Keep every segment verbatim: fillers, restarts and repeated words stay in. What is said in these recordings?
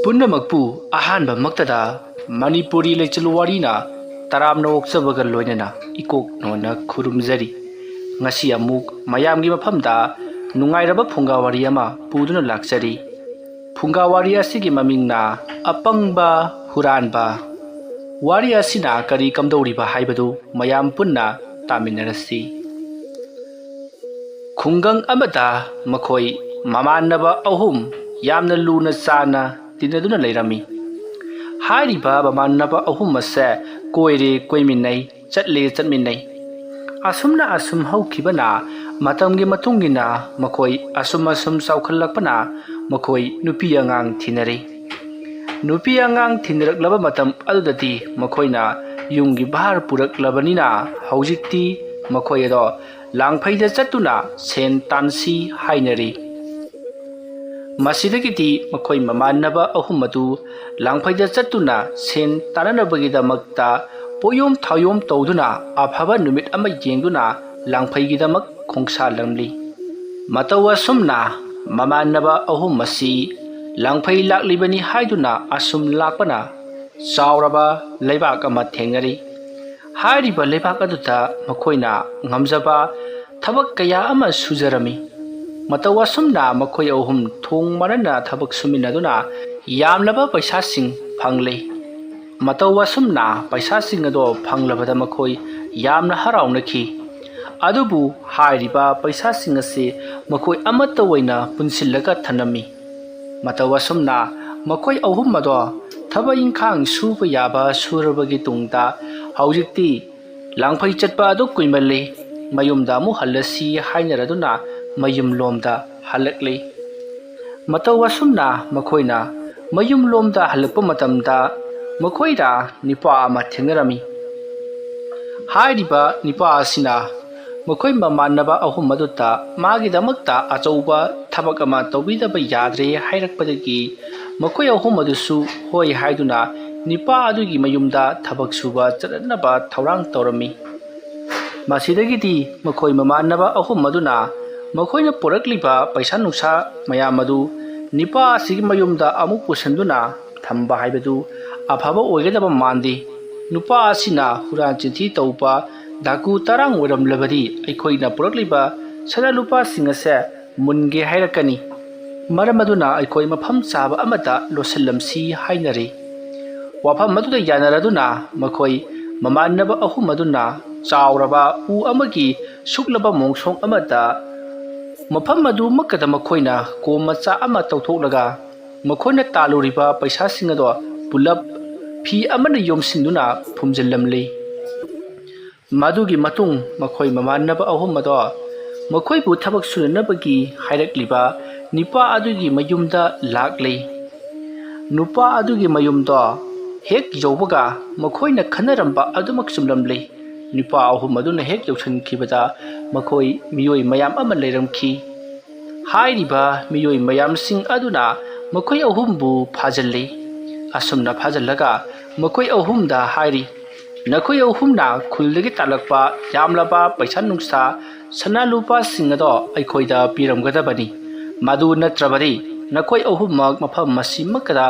ꯄꯨꯝꯅꯃꯛꯄꯨ ꯑꯍꯥꯟꯕꯃꯛꯇꯗ ꯃꯅꯤꯄꯨꯔꯤ ꯂꯩꯆꯤꯜ ꯋꯥꯔꯤꯅ ꯇꯔꯥꯝꯅ ꯑꯣꯛꯆꯕꯒ ꯂꯣꯏꯅꯅ ꯏꯀꯣꯛ ꯅꯣꯟꯅ ꯈꯨꯔꯨꯝꯖꯔꯤ꯫ ꯉꯁꯤ ꯑꯃꯨꯛ ꯃꯌꯥꯝꯒꯤ ꯃꯐꯝꯗ ꯅꯨꯡꯉꯥꯏꯔꯕ ꯐꯨꯡꯒꯥ ꯋꯥꯔꯤ ꯑꯃ ꯄꯨꯗꯨꯅ ꯂꯥꯛꯆꯔꯤ꯫ ꯐꯨꯡꯒꯥ ꯋꯥꯔꯤ ꯑꯁꯤꯒꯤ ꯃꯃꯤꯡꯅ ꯑꯄꯪꯕ ꯍꯨꯔꯥꯟꯕ꯫ ꯋꯥꯔꯤ ꯑꯁꯤꯅ ꯀꯔꯤ ꯀꯝꯗꯧꯔꯤꯕ ꯍꯥꯏꯕꯗꯨ ꯃꯌꯥꯝ ꯄꯨꯟꯅ ꯇꯥꯃꯤꯟꯅꯔꯁꯤ꯫ ꯈꯨꯡꯒꯪ ꯑꯃꯗ ꯃꯈꯣꯏ ꯃꯃꯥꯟꯅꯕ ꯑꯍꯨꯝ ꯌꯥꯝꯅ ꯂꯨꯅ ꯆꯥꯟꯅ ꯇꯤꯟꯅꯗꯨꯅ ꯂꯩꯔꯝꯃꯤ꯫ ꯍꯥꯏꯔꯤꯕ ꯃꯃꯥꯟꯅꯕ ꯑꯍꯨꯝ ꯑꯁꯦ ꯀꯣꯏꯔꯦ ꯀꯣꯏꯃꯤꯟꯅꯩ, ꯆꯠꯂꯦ ꯆꯠꯃꯤꯟꯅꯩ꯫ ꯑꯁꯨꯝꯅ ꯑꯁꯨꯝ ꯍꯧꯈꯤꯕꯅ ꯃꯇꯝꯒꯤ ꯃꯇꯨꯡ ꯏꯟꯅ ꯃꯈꯣꯏ ꯑꯁꯨꯝ ꯑꯁꯨꯝ ꯆꯥꯎꯈꯠꯂꯛꯄꯅ ꯃꯈꯣꯏ ꯅꯨꯄꯤ ꯑꯉꯥꯡ ꯊꯤꯅꯔꯦ꯫ ꯅꯨꯄꯤ ꯑꯉꯥꯡ ꯊꯤꯅꯔꯛꯂꯕ ꯃꯇꯝ ꯑꯗꯨꯗꯗꯤ ꯃꯈꯣꯏꯅ ꯌꯨꯝꯒꯤ ꯚꯥꯔ ꯄꯨꯔꯛꯂꯕꯅꯤꯅ ꯍꯧꯖꯤꯛꯇꯤ ꯃꯈꯣꯏ ꯑꯗꯣ ꯂꯥꯡꯐꯩꯗ ꯆꯠꯇꯨꯅ ꯁꯦꯟ ꯇꯥꯟꯁꯤ ꯍꯥꯏꯅꯔꯤ꯫ ꯃꯁꯤꯗꯒꯤꯗꯤ ꯃꯈꯣꯏ ꯃꯃꯥꯟꯅꯕ ꯑꯍꯨꯝ ꯑꯗꯨ ꯂꯥꯡꯐꯩꯗ ꯆꯠꯇꯨꯅ ꯁꯦꯟ ꯇꯥꯟꯅꯅꯕꯒꯤꯗꯃꯛꯇ ꯄꯣꯌꯣꯝ ꯊꯥꯌꯣꯝ ꯇꯧꯗꯨꯅ ꯑꯐꯕ ꯅꯨꯃꯤꯠ ꯑꯃ ꯌꯦꯡꯗꯨꯅ ꯂꯥꯡꯐꯩꯒꯤꯗꯃꯛ ꯈꯣꯡꯁꯥꯜꯂꯝꯂꯤ꯫ ꯃꯇꯧ ꯑꯁꯨꯝꯅ ꯃꯃꯥꯟꯅꯕ ꯑꯍꯨꯝ ꯑꯁꯤ ꯂꯥꯡꯐꯩ ꯂꯥꯛꯂꯤꯕꯅꯤ ꯍꯥꯏꯗꯨꯅ ꯑꯁꯨꯝ ꯂꯥꯛꯄꯅ ꯆꯥꯎꯔꯕ ꯂꯩꯕꯥꯛ ꯑꯃ ꯊꯦꯡꯅꯔꯤ꯫ ꯍꯥꯏꯔꯤꯕ ꯂꯩꯕꯥꯛ ꯑꯗꯨꯗ ꯃꯈꯣꯏꯅ ꯉꯝꯖꯕ ꯊꯕꯛ ꯀꯌꯥ ꯑꯃ ꯁꯨꯖꯔꯝꯃꯤ꯫ ꯃꯇꯧ ꯑꯁꯨꯝꯅ ꯃꯈꯣꯏ ꯑꯍꯨꯝ ꯊꯣꯡ ꯃꯥꯟꯅꯅ ꯊꯕꯛ ꯁꯨꯃꯤꯟꯅꯗꯨꯅ ꯌꯥꯝꯂꯕ ꯄꯩꯁꯥꯁꯤꯡ ꯐꯪꯂꯦ꯫ ꯃꯇꯧ ꯑꯁꯨꯝꯅ ꯄꯩꯁꯥꯁꯤꯡ ꯑꯗꯣ ꯐꯪꯂꯕꯗ ꯃꯈꯣꯏ ꯌꯥꯝꯅ ꯍꯔꯥꯎꯅꯈꯤ꯫ ꯑꯗꯨꯕꯨ ꯍꯥꯏꯔꯤꯕ ꯄꯩꯁꯥꯁꯤꯡ ꯑꯁꯤ ꯃꯈꯣꯏ ꯑꯃꯠꯇ ꯑꯣꯏꯅ ꯄꯨꯟꯁꯤꯜꯂꯒ ꯊꯝꯂꯝꯃꯤ꯫ ꯃꯇꯧ ꯑꯁꯨꯝꯅ ꯃꯈꯣꯏ ꯑꯍꯨꯝ ꯑꯗꯣ ꯊꯕꯛ ꯏꯪꯈꯥꯡ ꯁꯨꯕ ꯌꯥꯕ ꯁꯨꯔꯕꯒꯤ ꯇꯨꯡꯗ ꯍꯧꯖꯤꯛꯇꯤ ꯂꯥꯡꯐꯩ ꯆꯠꯄ ꯑꯗꯨ ꯀꯨꯏꯃꯜꯂꯤ, ꯃꯌꯨꯝꯗ ꯑꯃꯨꯛ ꯍꯜꯂꯁꯤ ꯍꯥꯏꯅꯔꯗꯨꯅ ꯃꯌꯨꯝꯂꯣꯝꯗ ꯍꯜꯂꯛꯂꯤ꯫ ꯃꯇꯧ ꯑꯁꯨꯝꯅ ꯃꯈꯣꯏꯅ ꯃꯌꯨꯝꯂꯣꯝꯗ ꯍꯜꯂꯛꯄ ꯃꯇꯝꯗ ꯃꯈꯣꯏꯗ ꯅꯤꯄꯥ ꯑꯃ ꯊꯦꯡꯅꯔꯝꯃꯤ꯫ ꯍꯥꯏꯔꯤꯕ ꯅꯤꯄꯥ ꯑꯁꯤꯅ ꯃꯈꯣꯏ ꯃꯃꯥꯟꯅꯕ ꯑꯍꯨꯝ ꯑꯗꯨꯗ ꯃꯥꯒꯤꯗꯃꯛꯇ ꯑꯆꯧꯕ ꯊꯕꯛ ꯑꯃ ꯇꯧꯕꯤꯗꯕ ꯌꯥꯗ꯭ꯔꯦ ꯍꯥꯏꯔꯛꯄꯗꯒꯤ ꯃꯈꯣꯏ ꯑꯍꯨꯝ ꯑꯗꯨꯁꯨ ꯍꯣꯏ ꯍꯥꯏꯗꯨꯅ ꯅꯤꯄꯥ ꯑꯗꯨꯒꯤ ꯃꯌꯨꯝꯗ ꯊꯕꯛ ꯁꯨꯕ ꯆꯠꯅꯅꯕ ꯊꯧꯔꯥꯡ ꯇꯧꯔꯝꯃꯤ꯫ ꯃꯁꯤꯗꯒꯤꯗꯤ ꯃꯈꯣꯏ ꯃꯃꯥꯟꯅꯕ ꯑꯍꯨꯝ ꯑꯗꯨꯅ ꯃꯈꯣꯏꯅ ꯄꯨꯔꯛꯂꯤꯕ ꯄꯩꯁꯥ ꯅꯨꯡꯁꯥ ꯃꯌꯥꯝ ꯑꯗꯨ ꯅꯤꯄꯥ ꯑꯁꯤꯒꯤ ꯃꯌꯨꯝꯗ ꯑꯃꯨꯛ ꯄꯨꯁꯤꯟꯗꯨꯅ ꯊꯝꯕ ꯍꯥꯏꯕꯗꯨ ꯑꯐꯕ ꯑꯣꯏꯒꯗꯕ ꯃꯥꯟꯗꯦ꯫ ꯅꯨꯄꯥ ꯑꯁꯤꯅ ꯍꯨꯔꯥꯟ ꯆꯤꯟꯊꯤ ꯇꯧꯕ ꯗꯥꯀꯨ ꯇꯔꯥꯡ ꯑꯣꯏꯔꯝꯂꯕꯗꯤ ꯑꯩꯈꯣꯏꯅ ꯄꯨꯔꯛꯂꯤꯕ ꯁꯅꯥ ꯂꯨꯄꯥꯁꯤꯡ ꯑꯁꯦ ꯃꯨꯟꯒꯦ ꯍꯥꯏꯔꯛꯀꯅꯤ꯫ ꯃꯔꯝ ꯑꯗꯨꯅ ꯑꯩꯈꯣꯏ ꯃꯐꯝ ꯆꯥꯕ ꯑꯃꯗ ꯂꯣꯠꯁꯤꯜꯂꯝꯁꯤ ꯍꯥꯏꯅꯔꯦ꯫ ꯋꯥꯐꯝ ꯑꯗꯨꯗ ꯌꯥꯅꯔꯗꯨꯅ ꯃꯈꯣꯏ ꯃꯃꯥꯟꯅꯕ ꯑꯍꯨꯝ ꯑꯗꯨꯅ ꯆꯥꯎꯔꯕ ꯎ ꯑꯃꯒꯤ ꯁꯨꯛꯂꯕ ꯃꯣꯡꯁꯣꯡ ꯑꯃꯗ ꯃꯐꯝ ꯑꯗꯨꯃꯛꯇꯗ ꯃꯈꯣꯏꯅ ꯀꯣꯝ ꯃꯆꯥ ꯑꯃ ꯇꯧꯊꯣꯛꯂꯒ ꯃꯈꯣꯏꯅ ꯇꯥꯜꯂꯨꯔꯤꯕ ꯄꯩꯁꯥꯁꯤꯡ ꯑꯗꯣ ꯄꯨꯂꯞ ꯐꯤ ꯑꯃꯅ ꯌꯣꯝꯁꯤꯟꯗꯨꯅ ꯐꯨꯝꯖꯤꯜꯂꯝꯂꯤ꯫ ꯃꯗꯨꯒꯤ ꯃꯇꯨꯡ ꯃꯈꯣꯏ ꯃꯃꯥꯟꯅꯕ ꯑꯍꯨꯝ ꯑꯗꯣ ꯃꯈꯣꯏꯕꯨ ꯊꯕꯛ ꯁꯨꯅꯅꯕꯒꯤ ꯍꯥꯏꯔꯛꯂꯤꯕ ꯅꯨꯄꯥ ꯑꯗꯨꯒꯤ ꯃꯌꯨꯝꯗ ꯂꯥꯛꯂꯤ꯫ ꯅꯨꯄꯥ ꯑꯗꯨꯒꯤ ꯃꯌꯨꯝꯗꯣ ꯍꯦꯛ ꯌꯧꯕꯒ ꯃꯈꯣꯏꯅ ꯈꯟꯅꯔꯝꯕ ꯑꯗꯨꯃꯛ ꯆꯨꯝꯂꯝꯂꯤ꯫ ꯅꯨꯄꯥ ꯑꯍꯨꯝ ꯑꯗꯨꯅ ꯍꯦꯛ ꯌꯧꯁꯤꯟꯈꯤꯕꯗ ꯃꯈꯣꯏ ꯃꯤꯑꯣꯏ ꯃꯌꯥꯝ ꯑꯃ ꯂꯩꯔꯝꯈꯤ꯫ ꯍꯥꯏꯔꯤꯕ ꯃꯤꯑꯣꯏ ꯃꯌꯥꯝꯁꯤꯡ ꯑꯗꯨꯅ ꯃꯈꯣꯏ ꯑꯍꯨꯝꯕꯨ ꯐꯥꯖꯤꯜꯂꯤ꯫ ꯑꯁꯨꯝꯅ ꯐꯥꯖꯤꯜꯂꯒ ꯃꯈꯣꯏ ꯑꯍꯨꯝꯗ ꯍꯥꯏꯔꯤ, "ꯅꯈꯣꯏ ꯑꯍꯨꯝꯅ ꯈꯨꯜꯗꯒꯤ ꯇꯥꯜꯂꯛꯄ ꯌꯥꯝꯂꯕ ꯄꯩꯁꯥ ꯅꯨꯡꯁꯥ, ꯁꯅꯥ ꯂꯨꯄꯥꯁꯤꯡ ꯑꯗꯣ ꯑꯩꯈꯣꯏꯗ ꯄꯤꯔꯝꯒꯗꯕꯅꯤ꯫ ꯃꯗꯨ ꯅꯠꯇ꯭ꯔꯕꯗꯤ ꯅꯈꯣꯏ ꯑꯍꯨꯝꯃꯛ ꯃꯐꯝ ꯑꯁꯤꯃꯛꯇꯗ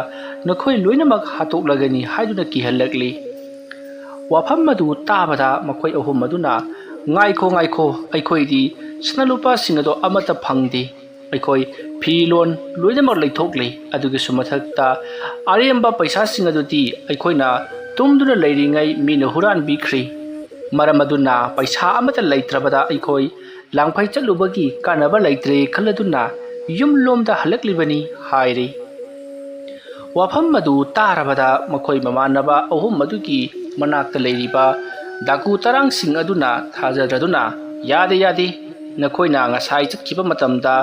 ꯅꯈꯣꯏ ꯂꯣꯏꯅꯃꯛ ꯍꯥꯠꯇꯣꯛꯂꯒꯅꯤ" ꯍꯥꯏꯗꯨꯅ ꯀꯤꯍꯜꯂꯛꯂꯤ꯫ ꯋꯥꯐꯝ ꯑꯗꯨ ꯇꯥꯕꯗ ꯃꯈꯣꯏ ꯑꯍꯨꯝ ꯑꯗꯨꯅ, "ꯉꯥꯏꯈꯣ, ꯉꯥꯏꯈꯣ, ꯑꯩꯈꯣꯏꯗꯤ ꯁꯅꯥ ꯂꯨꯄꯥꯁꯤꯡ ꯑꯗꯣ ꯑꯃꯠꯇ ꯐꯪꯗꯦ꯫ ꯑꯩꯈꯣꯏ ꯐꯤꯔꯣꯜ ꯂꯣꯏꯅꯃꯛ ꯂꯩꯊꯣꯛꯂꯤ꯫ ꯑꯗꯨꯒꯤꯁꯨ ꯃꯊꯛꯇ ꯑꯔꯦꯝꯕ ꯄꯩꯁꯥꯁꯤꯡ ꯑꯗꯨꯗꯤ ꯑꯩꯈꯣꯏꯅ ꯇꯨꯝꯗꯨꯅ ꯂꯩꯔꯤꯉꯩ ꯃꯤꯅ ꯍꯨꯔꯥꯟꯕꯤꯈ꯭ꯔꯤ꯫ ꯃꯔꯝ ꯑꯗꯨꯅ ꯄꯩꯁꯥ ꯑꯃꯠꯇ ꯂꯩꯇ꯭ꯔꯕꯗ ꯑꯩꯈꯣꯏ ꯂꯥꯡꯐꯩ ꯆꯠꯂꯨꯕꯒꯤ ꯀꯥꯟꯅꯕ ꯂꯩꯇ꯭ꯔꯦ ꯈꯜꯂꯗꯨꯅ ꯌꯨꯝꯂꯣꯝꯗ ꯍꯜꯂꯛꯂꯤꯕꯅꯤ" ꯍꯥꯏꯔꯤ꯫ ꯋꯥꯐꯝ ꯑꯗꯨ ꯇꯥꯔꯕꯗ ꯃꯈꯣꯏ ꯃꯃꯥꯟꯅꯕ ꯑꯍꯨꯝ ꯑꯗꯨꯒꯤ ꯃꯅꯥꯛꯇ ꯂꯩꯔꯤꯕ ꯗꯥꯀꯨ ꯇꯔꯥꯡꯁꯤꯡ ꯑꯗꯨꯅ ꯊꯥꯖꯗ꯭ꯔꯗꯨꯅ, "ꯌꯥꯗꯦ, ꯌꯥꯗꯦ, ꯅꯈꯣꯏꯅ ꯉꯁꯥꯏ ꯆꯠꯈꯤꯕ ꯃꯇꯝꯗ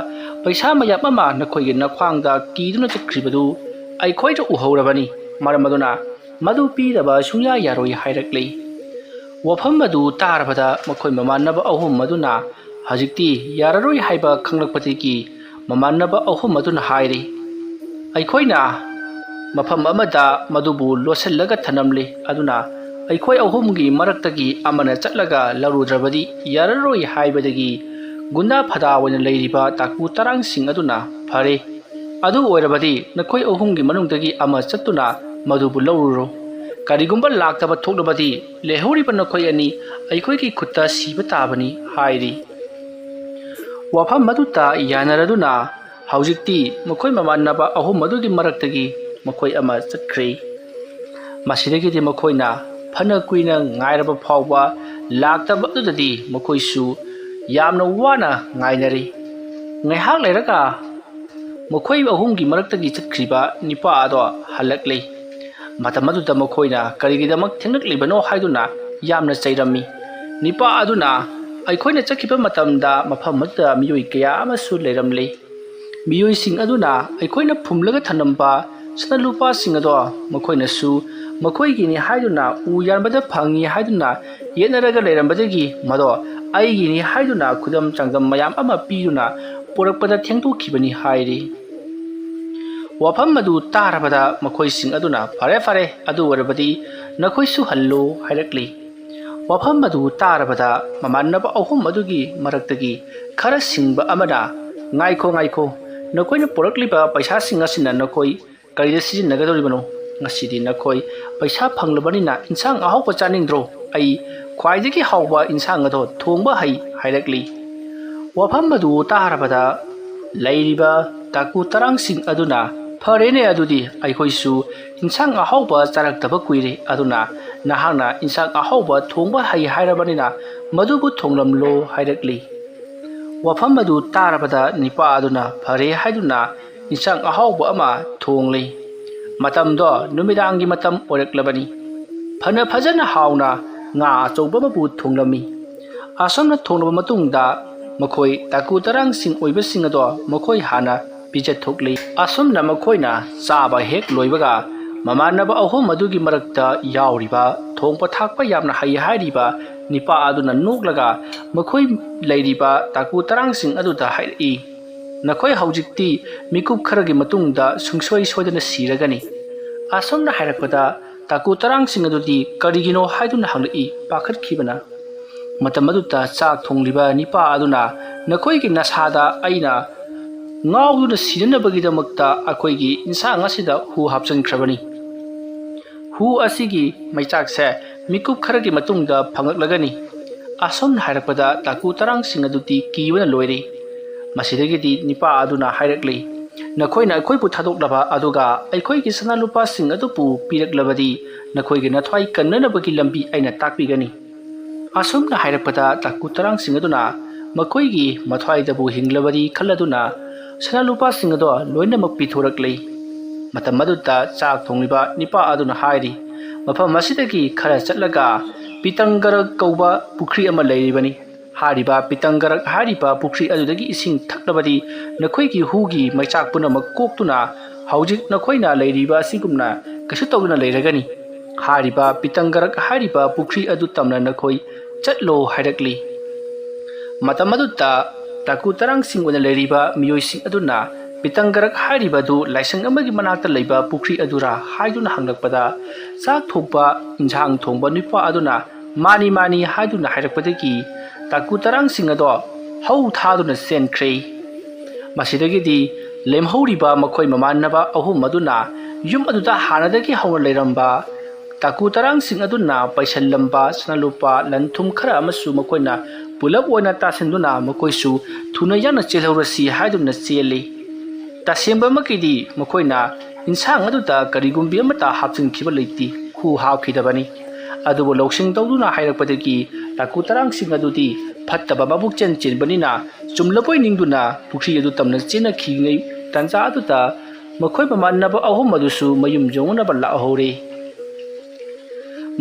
ꯄꯩꯁꯥ ꯃꯌꯥꯝ ꯑꯃ ꯅꯈꯣꯏꯒꯤ ꯅꯈ꯭ꯋꯥꯡꯗ ꯀꯤꯗꯨꯅ ꯆꯠꯈ꯭ꯔꯤꯕꯗꯨ ꯑꯩꯈꯣꯏꯅ ꯎꯍꯧꯔꯕꯅꯤ꯫ ꯃꯔꯝ ꯑꯗꯨꯅ ꯃꯗꯨ ꯄꯤꯗꯕ ꯁꯨꯡꯌꯥ ꯌꯥꯔꯣꯏ" ꯍꯥꯏꯔꯛꯂꯤ꯫ ꯋꯥꯐꯝ ꯑꯗꯨ ꯇꯥꯔꯕꯗ ꯃꯈꯣꯏ ꯃꯃꯥꯟꯅꯕ ꯑꯍꯨꯝ ꯑꯗꯨꯅ ꯍꯧꯖꯤꯛꯇꯤ ꯌꯥꯔꯔꯣꯏ ꯍꯥꯏꯕ ꯈꯪꯂꯛꯄꯗꯒꯤ ꯃꯃꯥꯟꯅꯕ ꯑꯍꯨꯝ ꯑꯗꯨꯅ ꯍꯥꯏꯔꯤ, "ꯑꯩꯈꯣꯏꯅ ꯃꯐꯝ ꯑꯃꯗ ꯃꯗꯨꯕꯨ ꯂꯣꯠꯁꯤꯜꯂꯒ ꯊꯅꯝꯂꯤ꯫ ꯑꯗꯨꯅ ꯑꯩꯈꯣꯏ ꯑꯍꯨꯝꯒꯤ ꯃꯔꯛꯇꯒꯤ ꯑꯃꯅ ꯆꯠꯂꯒ ꯂꯧꯔꯨꯗ꯭ꯔꯕꯗꯤ ꯌꯥꯔꯔꯣꯏ" ꯍꯥꯏꯕꯗꯒꯤ ꯒꯨꯟꯗꯥ ꯐꯗꯥ ꯑꯣꯏꯅ ꯂꯩꯔꯤꯕ ꯗꯥꯀꯨ ꯇꯔꯥꯡꯁꯤꯡ ꯑꯗꯨꯅ, "ꯐꯔꯦ, ꯑꯗꯨ ꯑꯣꯏꯔꯕꯗꯤ ꯅꯈꯣꯏ ꯑꯍꯨꯝꯒꯤ ꯃꯅꯨꯡꯗꯒꯤ ꯑꯃ ꯆꯠꯇꯨꯅ ꯃꯗꯨꯕꯨ ꯂꯧꯔꯨꯔꯣ꯫ ꯀꯔꯤꯒꯨꯝꯕ ꯂꯥꯛꯇꯕ ꯊꯣꯛꯂꯕꯗꯤ ꯂꯩꯍꯧꯔꯤꯕ ꯅꯈꯣꯏ ꯑꯅꯤ ꯑꯩꯈꯣꯏꯒꯤ ꯈꯨꯠꯇ ꯁꯤꯕ ꯇꯥꯕꯅꯤ" ꯍꯥꯏꯔꯤ꯫ ꯋꯥꯐꯝ ꯑꯗꯨꯇ ꯌꯥꯅꯔꯗꯨꯅ ꯍꯧꯖꯤꯛꯇꯤ ꯃꯈꯣꯏ ꯃꯃꯥꯟꯅꯕ ꯑꯍꯨꯝ ꯑꯗꯨꯒꯤ ꯃꯔꯛꯇꯒꯤ ꯃꯈꯣꯏ ꯑꯃ ꯆꯠꯈ꯭ꯔꯦ꯫ ꯃꯁꯤꯗꯒꯤꯗꯤ ꯃꯈꯣꯏꯅ ꯐꯅ ꯀꯨꯏꯅ ꯉꯥꯏꯔꯕ ꯐꯥꯎꯕ ꯂꯥꯛꯇꯕ ꯑꯗꯨꯗꯗꯤ ꯃꯈꯣꯏꯁꯨ ꯌꯥꯝꯅ ꯋꯥꯅ ꯉꯥꯏꯅꯔꯤ꯫ ꯉꯥꯏꯍꯥꯛ ꯂꯩꯔꯒ ꯃꯈꯣꯏ ꯑꯍꯨꯝꯒꯤ ꯃꯔꯛꯇꯒꯤ ꯆꯠꯈ꯭ꯔꯤꯕ ꯅꯤꯄꯥ ꯑꯗꯣ ꯍꯜꯂꯛꯂꯤ꯫ ꯃꯇꯝ ꯑꯗꯨꯗ ꯃꯈꯣꯏꯅ ꯀꯔꯤꯒꯤꯗꯃꯛ ꯊꯦꯡꯂꯛꯂꯤꯕꯅꯣ ꯍꯥꯏꯗꯨꯅ ꯌꯥꯝꯅ ꯆꯩꯔꯝꯃꯤ꯫ ꯅꯤꯄꯥ ꯑꯗꯨꯅ, "ꯑꯩꯈꯣꯏꯅ ꯆꯠꯈꯤꯕ ꯃꯇꯝꯗ ꯃꯐꯝ ꯑꯗꯨꯗ ꯃꯤꯑꯣꯏ ꯀꯌꯥ ꯑꯃꯁꯨ ꯂꯩꯔꯝꯂꯤ꯫ ꯃꯤꯑꯣꯏꯁꯤꯡ ꯑꯗꯨꯅ ꯑꯩꯈꯣꯏꯅ ꯐꯨꯝꯂꯒ ꯊꯝꯂꯝꯕ ꯁꯅꯥ ꯂꯨꯄꯥꯁꯤꯡ ꯑꯗꯣ ꯃꯈꯣꯏꯅꯁꯨ ꯃꯈꯣꯏꯒꯤꯅꯤ ꯍꯥꯏꯗꯨꯅ ꯎ ꯌꯥꯟꯕꯗ ꯐꯪꯉꯤ ꯍꯥꯏꯗꯨꯅ ꯌꯦꯠꯅꯔꯒ ꯂꯩꯔꯝꯕꯗꯒꯤ ꯃꯗꯣ ꯑꯩꯒꯤꯅꯤ ꯍꯥꯏꯗꯨꯅ ꯈꯨꯗꯝ ꯆꯥꯡꯗꯝ ꯃꯌꯥꯝ ꯑꯃ ꯄꯤꯗꯨꯅ ꯄꯨꯔꯛꯄꯗ ꯊꯦꯡꯗꯣꯛꯈꯤꯕꯅꯤ" ꯍꯥꯏꯔꯤ꯫ ꯋꯥꯐꯝ ꯑꯗꯨ ꯇꯥꯔꯕꯗ ꯃꯈꯣꯏꯁꯤꯡ ꯑꯗꯨꯅ, "ꯐꯔꯦ, ꯐꯔꯦ, ꯑꯗꯨ ꯑꯣꯏꯔꯕꯗꯤ ꯅꯈꯣꯏꯁꯨ ꯍꯜꯂꯨ" ꯍꯥꯏꯔꯛꯂꯤ꯫ ꯋꯥꯐꯝ ꯑꯗꯨ ꯇꯥꯔꯕꯗ ꯃꯃꯥꯟꯅꯕ ꯑꯍꯨꯝ ꯑꯗꯨꯒꯤ ꯃꯔꯛꯇꯒꯤ ꯈꯔ ꯁꯤꯡꯕ ꯑꯃꯅ, "ꯉꯥꯏꯈꯣ, ꯉꯥꯏꯈꯣ, ꯅꯈꯣꯏꯅ ꯄꯨꯔꯛꯂꯤꯕ ꯄꯩꯁꯥꯁꯤꯡ ꯑꯁꯤꯅ ꯅꯈꯣꯏ ꯀꯔꯤꯗ ꯁꯤꯖꯤꯟꯅꯒꯗꯧꯔꯤꯕꯅꯣ? ꯉꯁꯤꯗꯤ ꯅꯈꯣꯏ ꯄꯩꯁꯥ ꯐꯪꯂꯕꯅꯤꯅ ꯏꯟꯁꯥꯡ ꯑꯍꯥꯎꯕ ꯆꯥꯅꯤꯡꯗ꯭ꯔꯣ? ꯑꯩ ꯈ꯭ꯋꯥꯏꯗꯒꯤ ꯍꯥꯎꯕ ꯏꯟꯁꯥꯡ ꯑꯗꯣ ꯊꯣꯡꯕ ꯍꯩ" ꯍꯥꯏꯔꯛꯂꯤ꯫ ꯋꯥꯐꯝ ꯑꯗꯨ ꯇꯥꯔꯕꯗ ꯂꯩꯔꯤꯕ ꯇꯥꯀꯨ ꯇꯔꯥꯡꯁꯤꯡ ꯑꯗꯨꯅ, "ꯐꯔꯦꯅꯦ, ꯑꯗꯨꯗꯤ ꯑꯩꯈꯣꯏꯁꯨ ꯏꯟꯁꯥꯡ ꯑꯍꯥꯎꯕ ꯆꯥꯔꯛꯇꯕ ꯀꯨꯏꯔꯦ, ꯑꯗꯨꯅ ꯅꯍꯥꯛꯅ ꯏꯟꯁꯥꯡ ꯑꯍꯥꯎꯕ ꯊꯣꯡꯕ ꯍꯩ ꯍꯥꯏꯔꯕꯅꯤꯅ ꯃꯗꯨꯕꯨ ꯊꯣꯡꯂꯝꯂꯣ" ꯍꯥꯏꯔꯛꯂꯤ꯫ ꯋꯥꯐꯝ ꯑꯗꯨ ꯇꯥꯔꯕꯗ ꯅꯤꯄꯥ ꯑꯗꯨꯅ ꯐꯔꯦ ꯍꯥꯏꯗꯨꯅ ꯏꯟꯁꯥꯡ ꯑꯍꯥꯎꯕ ꯑꯃ ꯊꯣꯡꯂꯤ꯫ ꯃꯇꯝꯗꯣ ꯅꯨꯃꯤꯗꯥꯡꯒꯤ ꯃꯇꯝ ꯑꯣꯏꯔꯛꯂꯕꯅꯤ꯫ ꯐꯅ ꯐꯖꯅ ꯍꯥꯎꯅ ꯉꯥ ꯑꯆꯧꯕ ꯑꯃꯕꯨ ꯊꯣꯡꯂꯝꯃꯤ꯫ ꯑꯁꯨꯝꯅ ꯊꯣꯡꯂꯕ ꯃꯇꯨꯡꯗ ꯃꯈꯣꯏ ꯇꯥꯀꯨ ꯇꯔꯥꯡꯁꯤꯡ ꯑꯣꯏꯕꯁꯤꯡ ꯑꯗꯣ ꯃꯈꯣꯏ ꯍꯥꯟꯅ ꯄꯤꯖꯊꯣꯛꯂꯤ꯫ ꯑꯁꯨꯝꯅ ꯃꯈꯣꯏꯅ ꯆꯥꯕ ꯍꯦꯛ ꯂꯣꯏꯕꯒ ꯃꯃꯥꯟꯅꯕ ꯑꯍꯨꯝ ꯑꯗꯨꯒꯤ ꯃꯔꯛꯇ ꯌꯥꯎꯔꯤꯕ ꯊꯣꯡꯕ ꯊꯥꯛꯄ ꯌꯥꯝꯅ ꯍꯩ ꯍꯥꯏꯔꯤꯕ ꯅꯤꯄꯥ ꯑꯗꯨꯅ ꯅꯣꯛꯂꯒ ꯃꯈꯣꯏ ꯂꯩꯔꯤꯕ ꯇꯥꯀꯨ ꯇꯔꯥꯡꯁꯤꯡ ꯑꯗꯨꯗ ꯍꯥꯏꯔꯛꯏ, "ꯅꯈꯣꯏ ꯍꯧꯖꯤꯛꯇꯤ ꯃꯤꯀꯨꯞ ꯈꯔꯒꯤ ꯃꯇꯨꯡꯗ ꯁꯨꯡꯁꯣꯏ ꯁꯣꯏꯗꯅ ꯁꯤꯔꯒꯅꯤ"꯫ ꯑꯁꯨꯝꯅ ꯍꯥꯏꯔꯛꯄꯗ ꯇꯥꯀꯨ ꯇꯔꯥꯡꯁꯤꯡ ꯑꯗꯨꯗꯤ ꯀꯔꯤꯒꯤꯅꯣ ꯍꯥꯏꯗꯨꯅ ꯍꯪꯂꯛꯏ, ꯄꯥꯈꯠꯈꯤꯕꯅ꯫ ꯃꯇꯝ ꯑꯗꯨꯗ ꯆꯥꯛ ꯊꯣꯡꯂꯤꯕ ꯅꯤꯄꯥ ꯑꯗꯨꯅ, "ꯅꯈꯣꯏꯒꯤ ꯅꯁꯥꯗ ꯑꯩꯅ ꯉꯥꯎꯗꯨꯅ ꯁꯤꯅꯅꯕꯒꯤꯗꯃꯛꯇ ꯑꯩꯈꯣꯏꯒꯤ ꯏꯟꯁꯥꯡ ꯑꯁꯤꯗ ꯍꯨ ꯍꯥꯞꯆꯤꯟꯈ꯭ꯔꯕꯅꯤ꯫ ꯍꯨ ꯑꯁꯤꯒꯤ ꯃꯩꯆꯥꯛꯁꯦ ꯃꯤꯀꯨꯞ ꯈꯔꯒꯤ ꯃꯇꯨꯡꯗ ꯐꯪꯉꯛꯂꯒꯅꯤ꯫ ꯑꯁꯨꯝꯅ ꯍꯥꯏꯔꯛꯄꯗ ꯇꯥꯀꯨ ꯇꯔꯥꯡꯁꯤꯡ ꯑꯗꯨꯗꯤ ꯀꯤꯕꯅ ꯂꯣꯏꯔꯦ꯫ ꯃꯁꯤꯗꯒꯤꯗꯤ ꯅꯤꯄꯥ ꯑꯗꯨꯅ ꯍꯥꯏꯔꯛꯂꯤ, "ꯅꯈꯣꯏꯅ ꯑꯩꯈꯣꯏꯕꯨ ꯊꯥꯗꯣꯛꯂꯕ ꯑꯗꯨꯒ ꯑꯩꯈꯣꯏꯒꯤ ꯁꯅꯥ ꯂꯨꯄꯥꯁꯤꯡ ꯑꯗꯨꯕꯨ ꯄꯤꯔꯛꯂꯕꯗꯤ ꯅꯈꯣꯏꯒꯤ ꯅꯊ꯭ꯋꯥꯏ ꯀꯟꯅꯅꯕꯒꯤ ꯂꯝꯕꯤ ꯑꯩꯅ ꯇꯥꯛꯄꯤꯒꯅꯤ꯫" ꯑꯁꯨꯝꯅ ꯍꯥꯏꯔꯛꯄꯗ ꯇꯥꯀꯨ ꯇꯔꯥꯡꯁꯤꯡ ꯑꯗꯨꯅ ꯃꯈꯣꯏꯒꯤ ꯃꯊ꯭ꯋꯥꯏꯗꯕꯨ ꯍꯤꯡꯂꯕꯗꯤ ꯈꯜꯂꯗꯨꯅ ꯁꯅꯥ ꯂꯨꯄꯥꯁꯤꯡ ꯑꯗꯣ ꯂꯣꯏꯅꯃꯛ ꯄꯤꯊꯣꯔꯛꯂꯤ꯫ ꯃꯇꯝ ꯑꯗꯨꯗ ꯆꯥꯛ ꯊꯣꯡꯂꯤꯕ ꯅꯤꯄꯥ ꯑꯗꯨꯅ ꯍꯥꯏꯔꯤ, "ꯃꯐꯝ ꯑꯁꯤꯗꯒꯤ ꯈꯔ ꯆꯠꯂꯒ ꯄꯤꯇꯪꯒꯔꯛ ꯀꯧꯕ ꯄꯨꯈ꯭ꯔꯤ ꯑꯃ ꯂꯩꯔꯤꯕꯅꯤ꯫ ꯍꯥꯏꯔꯤꯕ ꯄꯤꯇꯪꯒꯔꯛ ꯍꯥꯏꯔꯤꯕ ꯄꯨꯈ꯭ꯔꯤ ꯑꯗꯨꯗꯒꯤ ꯏꯁꯤꯡ ꯊꯛꯂꯕꯗꯤ ꯅꯈꯣꯏꯒꯤ ꯍꯨꯒꯤ ꯃꯩꯆꯥꯛ ꯄꯨꯝꯅꯃꯛ ꯀꯣꯛꯇꯨꯅ ꯍꯧꯖꯤꯛ ꯅꯈꯣꯏꯅ ꯂꯩꯔꯤꯕ ꯑꯁꯤꯒꯨꯝꯅ ꯀꯩꯁꯨ ꯇꯧꯗꯅ ꯂꯩꯔꯒꯅꯤ꯫ ꯍꯥꯏꯔꯤꯕ ꯄꯤꯇꯪꯒꯔꯛ ꯍꯥꯏꯔꯤꯕ ꯄꯨꯈ꯭ꯔꯤ ꯑꯗꯨ ꯇꯝꯅ ꯅꯈꯣꯏ ꯆꯠꯂꯣ" ꯍꯥꯏꯔꯛꯂꯤ꯫ ꯃꯇꯝ ꯑꯗꯨꯗ ꯇꯥꯀꯨ ꯇꯔꯥꯡꯁꯤꯡ ꯑꯣꯏꯅ ꯂꯩꯔꯤꯕ ꯃꯤꯑꯣꯏꯁꯤꯡ ꯑꯗꯨꯅ ꯄꯤꯇꯪꯒꯔꯛ ꯍꯥꯏꯔꯤꯕ ꯑꯗꯨ ꯂꯥꯏꯁꯪ ꯑꯃꯒꯤ ꯃꯅꯥꯛꯇ ꯂꯩꯕ ꯄꯨꯈ꯭ꯔꯤ ꯑꯗꯨꯔꯥ ꯍꯥꯏꯗꯨꯅ ꯍꯪꯂꯛꯄꯗ, ꯆꯥꯛ ꯊꯣꯡꯕ, ꯏꯟꯁꯥꯡ ꯊꯣꯡꯕ ꯅꯨꯄꯥ ꯑꯗꯨꯅ "ꯃꯥꯅꯤ, ꯃꯥꯅꯤ" ꯍꯥꯏꯗꯨꯅ ꯍꯥꯏꯔꯛꯄꯗꯒꯤ ꯇꯥꯀꯨ ꯇꯔꯥꯡꯁꯤꯡ ꯑꯗꯣ ꯍꯧ ꯊꯥꯗꯨꯅ ꯆꯦꯟꯈ꯭ꯔꯦ꯫ ꯃꯁꯤꯗꯒꯤꯗꯤ ꯂꯦꯝꯍꯧꯔꯤꯕ ꯃꯈꯣꯏ ꯃꯃꯥꯟꯅꯕ ꯑꯍꯨꯝ ꯑꯗꯨꯅ ꯌꯨꯝ ꯑꯗꯨꯗ ꯍꯥꯟꯅꯗꯒꯤ ꯍꯧꯅ ꯂꯩꯔꯝꯕ ꯇꯥꯀꯨ ꯇꯔꯥꯡꯁꯤꯡ ꯑꯗꯨꯅ ꯄꯩꯁꯜꯂꯝꯕ ꯁꯅꯥ ꯂꯨꯄꯥ ꯂꯟ ꯊꯨꯝ ꯈꯔ ꯑꯃꯁꯨ ꯃꯈꯣꯏꯅ ꯄꯨꯂꯞ ꯑꯣꯏꯅ ꯇꯥꯁꯤꯟꯗꯨꯅ ꯃꯈꯣꯏꯁꯨ ꯊꯨꯅ ꯌꯥꯡꯅ ꯆꯦꯜꯍꯧꯔꯁꯤ ꯍꯥꯏꯗꯨꯅ ꯆꯦꯜꯂꯤ꯫ ꯇꯁꯦꯡꯕꯃꯛꯀꯤꯗꯤ ꯃꯈꯣꯏꯅ ꯏꯟꯁꯥꯡ ꯑꯗꯨꯗ ꯀꯔꯤꯒꯨꯝꯕꯤ ꯑꯃꯠꯇ ꯍꯥꯞꯆꯤꯟꯈꯤꯕ ꯂꯩꯇꯦ, ꯍꯨ ꯍꯥꯞꯈꯤꯗꯕꯅꯤ꯫ ꯑꯗꯨꯕꯨ ꯂꯧꯁꯤꯡ ꯇꯧꯗꯨꯅ ꯍꯥꯏꯔꯛꯄꯗꯒꯤ ꯇꯥꯀꯨ ꯇꯔꯥꯡꯁꯤꯡ ꯑꯗꯨꯗꯤ ꯐꯠꯇꯕ ꯃꯕꯨꯛ ꯆꯦꯟ ꯆꯦꯟꯕꯅꯤꯅ ꯆꯨꯝꯂꯕꯣꯏ ꯅꯤꯡꯗꯨꯅ ꯄꯨꯈ꯭ꯔꯤ ꯑꯗꯨ ꯇꯝꯅ ꯆꯦꯟꯅꯈꯤꯉꯩ ꯇꯥꯟꯖꯥ ꯑꯗꯨꯗ ꯃꯈꯣꯏ ꯃꯃꯥꯟꯅꯕ ꯑꯍꯨꯝ ꯑꯗꯨꯁꯨ ꯃꯌꯨꯝ ꯌꯧꯅꯅꯕ ꯂꯥꯛꯍꯧꯔꯦ꯫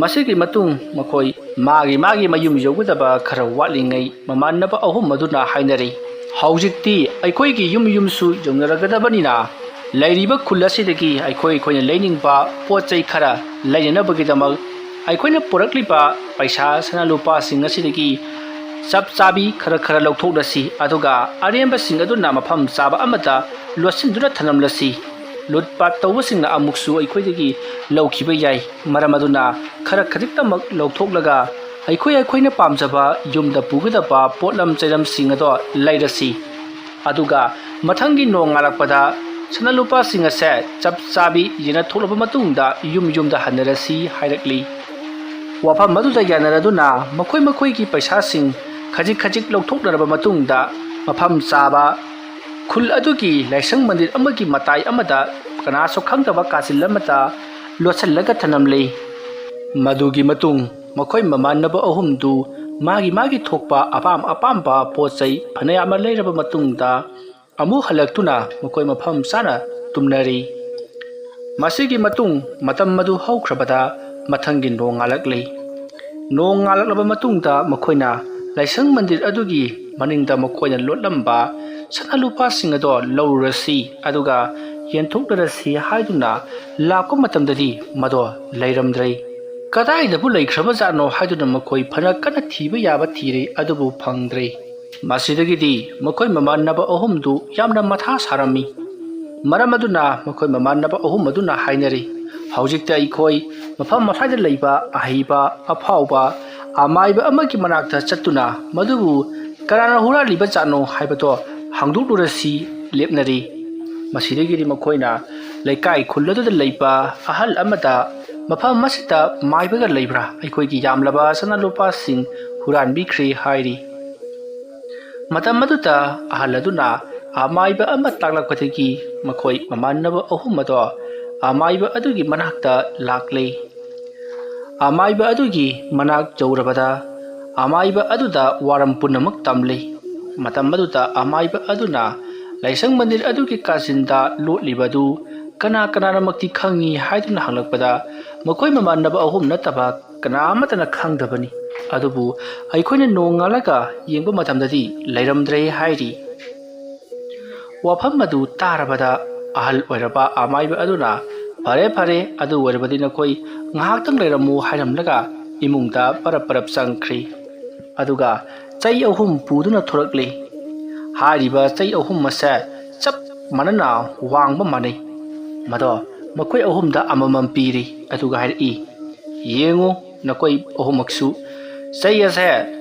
ꯃꯁꯤꯒꯤ ꯃꯇꯨꯡ ꯃꯈꯣꯏ ꯃꯥꯒꯤ ꯃꯥꯒꯤ ꯃꯌꯨꯝ ꯌꯧꯒꯗꯕ ꯈꯔ ꯋꯥꯠꯂꯤꯉꯩ ꯃꯃꯥꯟꯅꯕ ꯑꯍꯨꯝ ꯑꯗꯨꯅ ꯍꯥꯏꯅꯔꯤ, "ꯍꯧꯖꯤꯛꯇꯤ ꯑꯩꯈꯣꯏꯒꯤ ꯌꯨꯝ ꯌꯨꯝꯁꯨ ꯌꯧꯅꯔꯒꯗꯕꯅꯤꯅ ꯂꯩꯔꯤꯕ ꯈꯨꯜ ꯑꯁꯤꯗꯒꯤ ꯑꯩꯈꯣꯏ ꯑꯩꯈꯣꯏꯅ ꯂꯩꯅꯤꯡꯕ ꯄꯣꯠ ꯆꯩ ꯈꯔ ꯂꯩꯅꯅꯕꯒꯤꯗꯃꯛ ꯑꯩꯈꯣꯏꯅ ꯄꯨꯔꯛꯂꯤꯕ ꯄꯩꯁꯥ ꯁꯅꯥ ꯂꯨꯄꯥꯁꯤꯡ ꯑꯁꯤꯗꯒꯤ ꯆꯞ ꯆꯥꯕꯤ ꯈꯔ ꯈꯔ ꯂꯧꯊꯣꯛꯂꯁꯤ, ꯑꯗꯨꯒ ꯑꯔꯦꯝꯕꯁꯤꯡ ꯑꯗꯨꯅ ꯃꯐꯝ ꯆꯥꯕ ꯑꯃꯗ ꯂꯣꯠꯁꯤꯟꯗꯨꯅ ꯊꯝꯂꯝꯂꯁꯤ꯫ ꯂꯨꯠꯄꯥꯠ ꯇꯧꯕꯁꯤꯡꯅ ꯑꯃꯨꯛꯁꯨ ꯑꯩꯈꯣꯏꯗꯒꯤ ꯂꯧꯈꯤꯕ ꯌꯥꯏ꯫ ꯃꯔꯝ ꯑꯗꯨꯅ ꯈꯔ ꯈꯖꯤꯛꯇꯃꯛ ꯂꯧꯊꯣꯛꯂꯒ ꯑꯩꯈꯣꯏ ꯑꯩꯈꯣꯏꯅ ꯄꯥꯝꯖꯕ ꯌꯨꯝꯗ ꯄꯨꯒꯗꯕ ꯄꯣꯠꯂꯝ ꯆꯩꯂꯝꯁꯤꯡ ꯑꯗꯣ ꯂꯩꯔꯁꯤ꯫ ꯑꯗꯨꯒ ꯃꯊꯪꯒꯤ ꯅꯣꯡ ꯉꯥꯜꯂꯛꯄꯗ ꯁꯅꯥ ꯂꯨꯄꯥꯁꯤꯡ ꯑꯁꯦ ꯆꯞ ꯆꯥꯕꯤ ꯌꯦꯟꯅꯊꯣꯛꯂꯕ ꯃꯇꯨꯡꯗ ꯌꯨꯝ ꯌꯨꯝꯗ ꯍꯟꯅꯔꯁꯤ ꯍꯥꯏꯔꯛꯂꯤ꯫ ꯋꯥꯐꯝ ꯑꯗꯨꯗ ꯌꯥꯅꯔꯗꯨꯅ ꯃꯈꯣꯏ ꯃꯈꯣꯏꯒꯤ ꯄꯩꯁꯥꯁꯤꯡ ꯈꯖꯤꯛ ꯈꯖꯤꯛ ꯂꯧꯊꯣꯛꯅꯔꯕ ꯃꯇꯨꯡꯗ ꯃꯐꯝ ꯆꯥꯕ ꯈꯨꯜ ꯑꯗꯨꯒꯤ ꯂꯥꯏꯁꯪ ꯃꯟꯗꯤꯔ ꯑꯃꯒꯤ ꯃꯇꯥꯏ ꯑꯃꯗ ꯀꯅꯥꯁꯨ ꯈꯪꯗꯕ ꯀꯥꯆꯤꯜ ꯑꯃꯗ ꯂꯣꯠꯁꯤꯜꯂꯒ ꯊꯅꯝꯂꯤ꯫ ꯃꯗꯨꯒꯤ ꯃꯇꯨꯡ ꯃꯈꯣꯏ ꯃꯃꯥꯟꯅꯕ ꯑꯍꯨꯝꯗꯨ ꯃꯥꯒꯤ ꯃꯥꯒꯤ ꯊꯣꯛꯄ ꯑꯄꯥꯝ ꯑꯄꯥꯝꯕ ꯄꯣꯠ ꯆꯩ ꯐꯅꯌꯥꯝꯅ ꯂꯩꯔꯕ ꯃꯇꯨꯡꯗ ꯑꯃꯨꯛ ꯍꯜꯂꯛꯇꯨꯅ ꯃꯈꯣꯏ ꯃꯐꯝ ꯆꯥꯅ ꯇꯨꯝꯅꯔꯤ꯫ ꯃꯁꯤꯒꯤ ꯃꯇꯨꯡ ꯃꯇꯝ ꯑꯗꯨ ꯍꯧꯈ꯭ꯔꯕꯗ ꯃꯊꯪꯒꯤ ꯅꯣꯡ ꯉꯥꯜꯂꯛꯂꯤ꯫ ꯅꯣꯡ ꯉꯥꯜꯂꯛꯂꯕ ꯃꯇꯨꯡꯗ ꯃꯈꯣꯏꯅ ꯂꯥꯏꯁꯪ ꯃꯟꯗꯤꯔ ꯑꯗꯨꯒꯤ ꯃꯅꯤꯡꯗ ꯃꯈꯣꯏꯅ ꯂꯣꯠꯂꯝꯕ ꯁꯅꯥ ꯂꯨꯄꯥꯁꯤꯡ ꯑꯗꯣ ꯂꯧꯔꯨꯔꯁꯤ ꯑꯗꯨꯒ ꯌꯦꯟꯊꯣꯛꯅꯔꯁꯤ ꯍꯥꯏꯗꯨꯅ ꯂꯥꯛꯄ ꯃꯇꯝꯗꯗꯤ ꯃꯗꯣ ꯂꯩꯔꯝꯗ꯭ꯔꯦ꯫ ꯀꯗꯥꯏꯗꯕꯨ ꯂꯩꯈ꯭ꯔꯕꯖꯥꯠꯅꯣ ꯍꯥꯏꯗꯨꯅ ꯃꯈꯣꯏ ꯐꯅ ꯀꯟꯅ ꯊꯤꯕ ꯌꯥꯕ ꯊꯤꯔꯦ, ꯑꯗꯨꯕꯨ ꯐꯪꯗ꯭ꯔꯦ꯫ ꯃꯁꯤꯗꯒꯤꯗꯤ ꯃꯈꯣꯏ ꯃꯃꯥꯟꯅꯕ ꯑꯍꯨꯝꯗꯨ ꯌꯥꯝꯅ ꯃꯊꯥ ꯁꯥꯔꯝꯃꯤ꯫ ꯃꯔꯝ ꯑꯗꯨꯅ ꯃꯈꯣꯏ ꯃꯃꯥꯟꯅꯕ ꯑꯍꯨꯝ ꯑꯗꯨꯅ ꯍꯥꯏꯅꯔꯤ, "ꯍꯧꯖꯤꯛꯇꯤ ꯑꯩꯈꯣꯏ ꯃꯐꯝ ꯑꯁ꯭ꯋꯥꯏꯗ ꯂꯩꯕ ꯑꯍꯩꯕ, ꯑꯐꯥꯎꯕ, ꯑꯃꯥꯏꯕ ꯑꯃꯒꯤ ꯃꯅꯥꯛꯇ ꯆꯠꯇꯨꯅ ꯃꯗꯨꯕꯨ ꯀꯅꯥꯅ ꯍꯨꯔꯥꯜꯂꯤꯕ ꯖꯥꯠꯅꯣ ꯍꯥꯏꯕꯗꯣ ꯍꯪꯗꯣꯛꯂꯨꯔꯁꯤ" ꯂꯦꯞꯅꯔꯤ꯫ ꯃꯁꯤꯗꯒꯤꯗꯤ ꯃꯈꯣꯏꯅ ꯂꯩꯀꯥꯏ ꯈꯨꯜ ꯑꯗꯨꯗ ꯂꯩꯕ ꯑꯍꯜ ꯑꯃꯗ, "ꯃꯐꯝ ꯑꯁꯤꯗ ꯃꯥꯏꯕꯒ ꯂꯩꯕ꯭ꯔꯥ? ꯑꯩꯈꯣꯏꯒꯤ ꯌꯥꯝꯂꯕ ꯁꯅꯥ ꯂꯨꯄꯥꯁꯤꯡ ꯍꯨꯔꯥꯟꯕꯤꯈ꯭ꯔꯦ" ꯍꯥꯏꯔꯤ꯫ ꯃꯇꯝ ꯑꯗꯨꯗ ꯑꯍꯜ ꯑꯗꯨꯅ ꯑꯃꯥꯏꯕ ꯑꯃ ꯇꯥꯛꯂꯛꯄꯗꯒꯤ ꯃꯈꯣꯏ ꯃꯃꯥꯟꯅꯕ ꯑꯍꯨꯝ ꯑꯗꯣ ꯑꯃꯥꯏꯕ ꯑꯗꯨꯒꯤ ꯃꯅꯥꯛꯇ ꯂꯥꯛꯂꯦ꯫ ꯑꯃꯥꯏꯕ ꯑꯗꯨꯒꯤ ꯃꯅꯥꯛ ꯌꯧꯔꯕꯗ ꯑꯃꯥꯏꯕ ꯑꯗꯨꯗ ꯋꯥꯔꯝ ꯄꯨꯝꯅꯃꯛ ꯇꯝꯂꯤ꯫ ꯃꯇꯝ ꯑꯗꯨꯗ ꯑꯃꯥꯏꯕ ꯑꯗꯨꯅ ꯂꯥꯏꯁꯪ ꯃꯟꯗꯤꯔ ꯑꯗꯨꯒꯤ ꯀꯥꯆꯤꯟꯗ ꯂꯣꯠꯂꯤꯕ ꯑꯗꯨ ꯀꯅꯥ ꯀꯅꯥꯅꯃꯛꯇꯤ ꯈꯪꯉꯤ ꯍꯥꯏꯗꯨꯅ ꯍꯪꯂꯛꯄꯗ ꯃꯈꯣꯏ ꯃꯃꯥꯟꯅꯕ ꯑꯍꯨꯝ ꯅꯠꯇꯕ ꯀꯅꯥ ꯑꯃꯠꯇꯅ ꯈꯪꯗꯕꯅꯤ꯫ ꯑꯗꯨꯕꯨ ꯑꯩꯈꯣꯏꯅ ꯅꯣꯡꯉꯥꯜꯂꯒ ꯌꯦꯡꯕ ꯃꯇꯝꯗꯗꯤ ꯂꯩꯔꯝꯗ꯭ꯔꯦ ꯍꯥꯏꯔꯤ꯫ ꯋꯥꯐꯝ ꯑꯗꯨ ꯇꯥꯔꯕꯗ ꯑꯍꯜ ꯑꯣꯏꯔꯕ ꯑꯃꯥꯏꯕ ꯑꯗꯨꯅ, "ꯐꯔꯦ, ꯐꯔꯦ, ꯑꯗꯨ ꯑꯣꯏꯔꯕꯗꯤ ꯅꯈꯣꯏ ꯉꯥꯏꯍꯥꯛꯇꯪ ꯂꯩꯔꯝꯃꯨ" ꯍꯥꯏꯔꯝꯂꯒ ꯏꯃꯨꯡꯗ ꯄꯔꯞ ꯄꯔꯞ ꯆꯪꯈ꯭ꯔꯤ꯫ ꯑꯗꯨꯒ ꯆꯩ ꯑꯍꯨꯝ ꯄꯨꯗꯨꯅ ꯊꯣꯔꯛꯂꯤ꯫ ꯍꯥꯏꯔꯤꯕ ꯆꯩ ꯑꯍꯨꯝ ꯑꯁꯦ ꯆꯞ ꯃꯥꯟꯅꯅ ꯋꯥꯡꯕ ꯃꯥꯟꯅꯩ꯫ ꯃꯗꯣ ꯃꯈꯣꯏ ꯑꯍꯨꯝꯗ ꯑꯃꯃꯝ ꯄꯤꯔꯤ꯫ ꯑꯗꯨꯒ ꯍꯥꯏꯔꯛꯏ, "ꯌꯦꯡꯉꯨ, ꯅꯈꯣꯏ ꯑꯍꯨꯝꯃꯛꯁꯨ ꯆꯩ ꯑꯁꯦ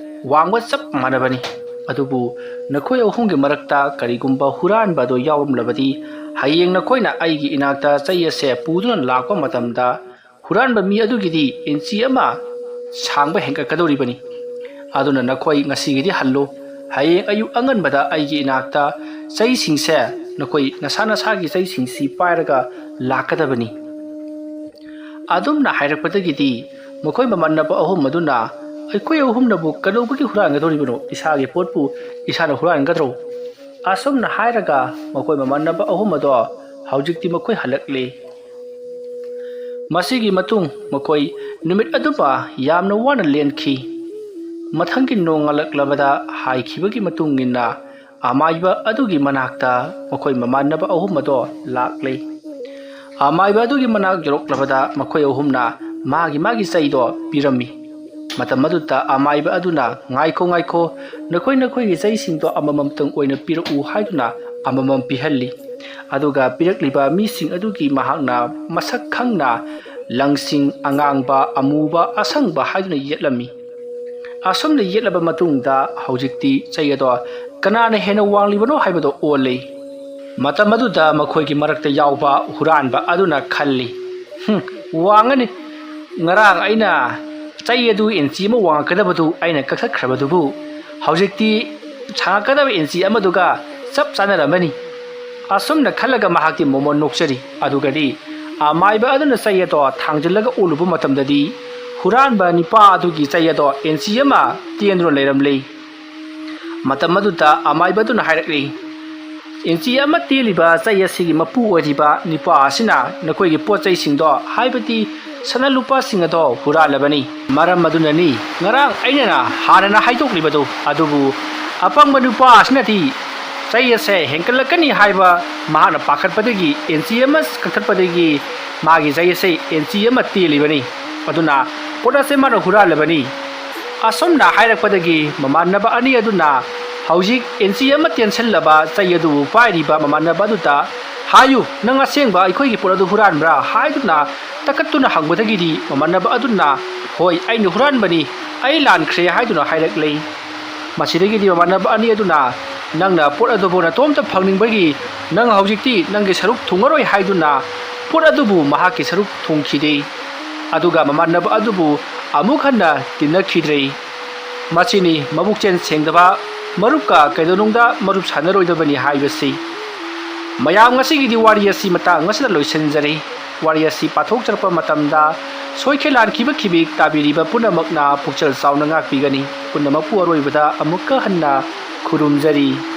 ꯋꯥꯡꯕ ꯆꯞ ꯃꯥꯟꯅꯕꯅꯤ꯫ ꯑꯗꯨꯕꯨ ꯅꯈꯣꯏ ꯑꯍꯨꯝꯒꯤ ꯃꯔꯛꯇ ꯀꯔꯤꯒꯨꯝꯕ ꯍꯨꯔꯥꯟꯕ ꯑꯗꯨ ꯌꯥꯎꯔꯝꯂꯕꯗꯤ, ꯍꯌꯦꯡ ꯅꯈꯣꯏꯅ ꯑꯩꯒꯤ ꯏꯅꯥꯛꯇ ꯆꯩ ꯑꯁꯦ ꯄꯨꯗꯨꯅ ꯂꯥꯛꯄ ꯃꯇꯝꯗ, ꯍꯨꯔꯥꯟꯕ ꯃꯤ ꯑꯗꯨꯒꯤꯗꯤ ꯏꯟꯆꯤ ꯑꯃ ꯁꯥꯡꯕ ꯍꯦꯟꯒꯠꯀꯗꯧꯔꯤꯕꯅꯤ꯫ ꯑꯗꯨꯅ ꯅꯈꯣꯏ ꯉꯁꯤꯒꯤꯗꯤ ꯍꯜꯂꯨ꯫ ꯍꯌꯦꯡ ꯑꯌꯨꯛ ꯑꯉꯟꯕꯗ ꯑꯩꯒꯤ ꯏꯅꯥꯛꯇ ꯆꯩꯁꯤꯡꯁꯦ, ꯅꯈꯣꯏ ꯅꯁꯥ ꯅꯁꯥꯒꯤ ꯆꯩꯁꯤꯡꯁꯤ ꯄꯥꯏꯔꯒ ꯂꯥꯛꯀꯗꯕꯅꯤ꯫ ꯑꯗꯨꯝꯅ ꯍꯥꯏꯔꯛꯄꯗꯒꯤꯗꯤ ꯃꯈꯣꯏ ꯃꯃꯥꯟꯅꯕ ꯑꯍꯨꯝ ꯑꯗꯨꯅ, "ꯑꯩꯈꯣꯏ ꯑꯍꯨꯝꯅꯕꯨ ꯀꯩꯗꯧꯕꯒꯤ ꯍꯨꯔꯥꯟꯒꯗꯧꯔꯤꯕꯅꯣ? ꯏꯁꯥꯒꯤ ꯄꯣꯠꯄꯨ ꯏꯁꯥꯅ ꯍꯨꯔꯥꯟꯒꯗ꯭ꯔꯣ?" ꯑꯁꯨꯝꯅ ꯍꯥꯏꯔꯒ ꯃꯈꯣꯏ ꯃꯃꯥꯟꯅꯕ ꯑꯍꯨꯝ ꯑꯗꯣ ꯍꯧꯖꯤꯛꯇꯤ ꯃꯈꯣꯏ ꯍꯜꯂꯛꯂꯦ꯫ ꯃꯁꯤꯒꯤ ꯃꯇꯨꯡ ꯃꯈꯣꯏ ꯅꯨꯃꯤꯠ ꯑꯗꯨꯃ ꯌꯥꯝꯅ ꯋꯥꯅ ꯂꯦꯟꯈꯤ꯫ ꯃꯊꯪꯒꯤ ꯅꯣꯡꯉꯥꯜꯂꯛꯂꯕꯗ ꯍꯥꯏꯈꯤꯕꯒꯤ ꯃꯇꯨꯡ ꯏꯟꯅ ꯑꯃꯥꯏꯕ ꯑꯗꯨꯒꯤ ꯃꯅꯥꯛꯇ ꯃꯈꯣꯏ ꯃꯃꯥꯟꯅꯕ ꯑꯍꯨꯝ ꯑꯗꯣ ꯂꯥꯛꯂꯦ꯫ ꯑꯃꯥꯏꯕ ꯑꯗꯨꯒꯤ ꯃꯅꯥꯛ ꯌꯧꯔꯛꯂꯕꯗ ꯃꯈꯣꯏ ꯑꯍꯨꯝꯅ ꯃꯥꯒꯤ ꯃꯥꯒꯤ ꯆꯩꯗꯣ ꯄꯤꯔꯝꯃꯤ꯫ ꯃꯇꯝ ꯑꯗꯨꯗ ꯑꯃꯥꯏꯕ ꯑꯗꯨꯅ, "ꯉꯥꯏꯈꯣ, ꯉꯥꯏꯈꯣ, ꯅꯈꯣꯏ ꯅꯈꯣꯏꯒꯤ ꯆꯩꯁꯤꯡꯗꯣ ꯑꯃꯃꯝꯇꯪ ꯑꯣꯏꯅ ꯄꯤꯔꯛꯎ" ꯍꯥꯏꯗꯨꯅ ꯑꯃꯃꯝ ꯄꯤꯍꯜꯂꯤ꯫ ꯑꯗꯨꯒ ꯄꯤꯔꯛꯂꯤꯕ ꯃꯤꯁꯤꯡ ꯑꯗꯨꯒꯤ ꯃꯍꯥꯛꯅ ꯃꯁꯛ ꯈꯪꯅ ꯂꯪꯁꯤꯡ ꯑꯉꯥꯡꯕ, ꯑꯃꯨꯕ, ꯑꯁꯪꯕ ꯍꯥꯏꯗꯨꯅ ꯌꯦꯠꯂꯝꯃꯤ꯫ ꯑꯁꯨꯝꯅ ꯌꯦꯠꯂꯕ ꯃꯇꯨꯡꯗ ꯍꯧꯖꯤꯛꯇꯤ ꯆꯩ ꯑꯗꯣ ꯀꯅꯥꯅ ꯍꯦꯟꯅ ꯋꯥꯡꯂꯤꯕꯅꯣ ꯍꯥꯏꯕꯗꯣ ꯑꯣꯜꯂꯤ꯫ ꯃꯇꯝ ꯑꯗꯨꯗ ꯃꯈꯣꯏꯒꯤ ꯃꯔꯛꯇ ꯌꯥꯎꯕ ꯍꯨꯔꯥꯟꯕ ꯑꯗꯨꯅ ꯈꯜꯂꯤ, "ꯍꯨꯝ, ꯋꯥꯡꯉꯅꯤ꯫ ꯉꯔꯥꯡ ꯑꯩꯅ ꯆꯩ ꯑꯗꯨ ꯏꯟꯆꯤ ꯑꯃ ꯋꯥꯡꯉꯛꯀꯗꯕꯗꯨ ꯑꯩꯅ ꯀꯛꯊꯠꯈ꯭ꯔꯕꯗꯨꯕꯨ ꯍꯧꯖꯤꯛꯇꯤ ꯁꯥꯡꯉꯛꯀꯗꯕ ꯏꯟꯆꯤ ꯑꯃꯗꯨꯒ ꯆꯞ ꯆꯥꯅꯔꯝꯃꯅꯤ"꯫ ꯑꯁꯨꯝꯅ ꯈꯜꯂꯒ ꯃꯍꯥꯛꯇꯤ ꯃꯣꯃꯣꯟ ꯅꯣꯛꯆꯔꯤ꯫ ꯑꯗꯨꯒꯗꯤ ꯑꯃꯥꯏꯕ ꯑꯗꯨꯅ ꯆꯩ ꯑꯗꯣ ꯊꯥꯡꯖꯤꯜꯂꯒ ꯑꯣꯜꯂꯨꯕ ꯃꯇꯝꯗꯗꯤ ꯍꯨꯔꯥꯟꯕ ꯅꯤꯄꯥ ꯑꯗꯨꯒꯤ ꯆꯩ ꯑꯗꯣ ꯏꯟꯆꯤ ꯑꯃ ꯇꯦꯟꯗꯨꯅ ꯂꯩꯔꯝꯂꯦ꯫ ꯃꯇꯝ ꯑꯗꯨꯗ ꯑꯃꯥꯏꯕ ꯑꯗꯨꯅ ꯍꯥꯏꯔꯛꯂꯤ, "ꯏꯟꯆꯤ ꯑꯃ ꯇꯦꯜꯂꯤꯕ ꯆꯩ ꯑꯁꯤꯒꯤ ꯃꯄꯨ ꯑꯣꯏꯔꯤꯕ ꯅꯤꯄꯥ ꯑꯁꯤꯅ ꯅꯈꯣꯏꯒꯤ ꯄꯣꯠ ꯆꯩꯁꯤꯡꯗꯣ, ꯍꯥꯏꯕꯗꯤ ꯁꯅꯥ ꯂꯨꯄꯥꯁꯤꯡ ꯑꯗꯣ ꯍꯨꯔꯥꯜꯂꯕꯅꯤ꯫ ꯃꯔꯝ ꯑꯗꯨꯅꯅꯤ ꯉꯔꯥꯡ ꯑꯩꯅ ꯍꯥꯟꯅꯅ ꯍꯥꯏꯗꯣꯛꯂꯤꯕꯗꯨ꯫ ꯑꯗꯨꯕꯨ ꯑꯄꯪꯕ ꯅꯨꯄꯥ ꯑꯁꯤꯅꯗꯤ ꯆꯩ ꯑꯁꯦ ꯍꯦꯟꯀꯠꯂꯛꯀꯅꯤ ꯍꯥꯏꯕ ꯃꯍꯥꯛꯅ ꯄꯥꯈꯠꯄꯗꯒꯤ ꯏꯟꯆꯤ ꯑꯃ ꯀꯛꯊꯠꯄꯗꯒꯤ ꯃꯥꯒꯤ ꯆꯩ ꯑꯁꯦ ꯏꯟꯆꯤ ꯑꯃ ꯇꯦꯜꯂꯤꯕꯅꯤ꯫ ꯑꯗꯨꯅ ꯄꯣꯠ ꯑꯁꯦ ꯃꯥꯅ ꯍꯨꯔꯥꯜꯂꯕꯅꯤ"꯫ ꯑꯁꯨꯝꯅ ꯍꯥꯏꯔꯛꯄꯗꯒꯤ ꯃꯃꯥꯟꯅꯕ ꯑꯅꯤ ꯑꯗꯨꯅ ꯍꯧꯖꯤꯛ ꯏꯟꯆꯤ ꯑꯃ ꯇꯦꯟꯁꯤꯜꯂꯕ ꯆꯩ ꯑꯗꯨꯕꯨ ꯄꯥꯏꯔꯤꯕ ꯃꯃꯥꯟꯅꯕ ꯑꯗꯨꯗ, "ꯍꯥꯏꯌꯨ, ꯅꯪ ꯑꯁꯦꯡꯕ ꯑꯩꯈꯣꯏꯒꯤ ꯄꯣꯠ ꯑꯗꯨ ꯍꯨꯔꯥꯟꯕ꯭ꯔꯥ?" ꯍꯥꯏꯗꯨꯅ ꯇꯛꯀꯠꯇꯨꯅ ꯍꯪꯕꯗꯒꯤꯗꯤ ꯃꯃꯥꯟꯅꯕ ꯑꯗꯨꯅ, "ꯍꯣꯏ, ꯑꯩꯅ ꯍꯨꯔꯥꯟꯕꯅꯤ, ꯑꯩ ꯂꯥꯟꯈ꯭ꯔꯦ" ꯍꯥꯏꯗꯨꯅ ꯍꯥꯏꯔꯛꯂꯦ꯫ ꯃꯁꯤꯗꯒꯤꯗꯤ ꯃꯃꯥꯟꯅꯕ ꯑꯅꯤ ꯑꯗꯨꯅ, "ꯅꯪꯅ ꯄꯣꯠ ꯑꯗꯨꯕꯨ ꯅꯇꯣꯝꯇ ꯐꯪꯅꯤꯡꯕꯒꯤ ꯅꯪ ꯍꯧꯖꯤꯛꯇꯤ ꯅꯪꯒꯤ ꯁꯔꯨꯛ ꯊꯨꯡꯉꯔꯣꯏ" ꯍꯥꯏꯗꯨꯅ ꯄꯣꯠ ꯑꯗꯨꯕꯨ ꯃꯍꯥꯛꯀꯤ ꯁꯔꯨꯛ ꯊꯨꯡꯈꯤꯗꯦ꯫ ꯑꯗꯨꯒ ꯃꯃꯥꯟꯅꯕ ꯑꯗꯨꯕꯨ ꯑꯃꯨꯛ ꯍꯟꯅ ꯇꯤꯟꯅꯈꯤꯗ꯭ꯔꯦ꯫ ꯃꯁꯤꯅꯤ ꯃꯕꯨꯛꯆꯦꯜ ꯁꯦꯡꯗꯕ ꯃꯔꯨꯞꯀ ꯀꯩꯗꯧꯅꯨꯡꯗ ꯃꯔꯨꯞ ꯁꯥꯟꯅꯔꯣꯏꯗꯕꯅꯤ ꯍꯥꯏꯕꯁꯤ꯫ ꯃꯌꯥꯝ, ꯉꯁꯤꯒꯤꯗꯤ ꯋꯥꯔꯤ ꯑꯁꯤ ꯃꯇꯥꯡ ꯑꯁꯤꯗ ꯂꯣꯏꯁꯤꯟꯖꯔꯦ꯫ ꯋꯥꯔꯤ ꯑꯁꯤ ꯄꯥꯊꯣꯛꯆꯔꯛꯄ ꯃꯇꯝꯗ ꯁꯣꯏꯈꯤ ꯂꯥꯟꯈꯤꯕ ꯈꯤꯕꯤꯛ ꯇꯥꯕꯤꯔꯤꯕ ꯄꯨꯝꯅꯃꯛꯅ ꯄꯨꯛꯆꯦꯜ ꯆꯥꯎꯅ ꯉꯥꯛꯄꯤꯒꯅꯤ꯫ ꯄꯨꯝꯅꯃꯛꯄꯨ ꯑꯔꯣꯏꯕꯗ ꯑꯃꯨꯛꯀ ꯍꯟꯅ ꯈꯨꯔꯨꯝꯖꯔꯤ꯫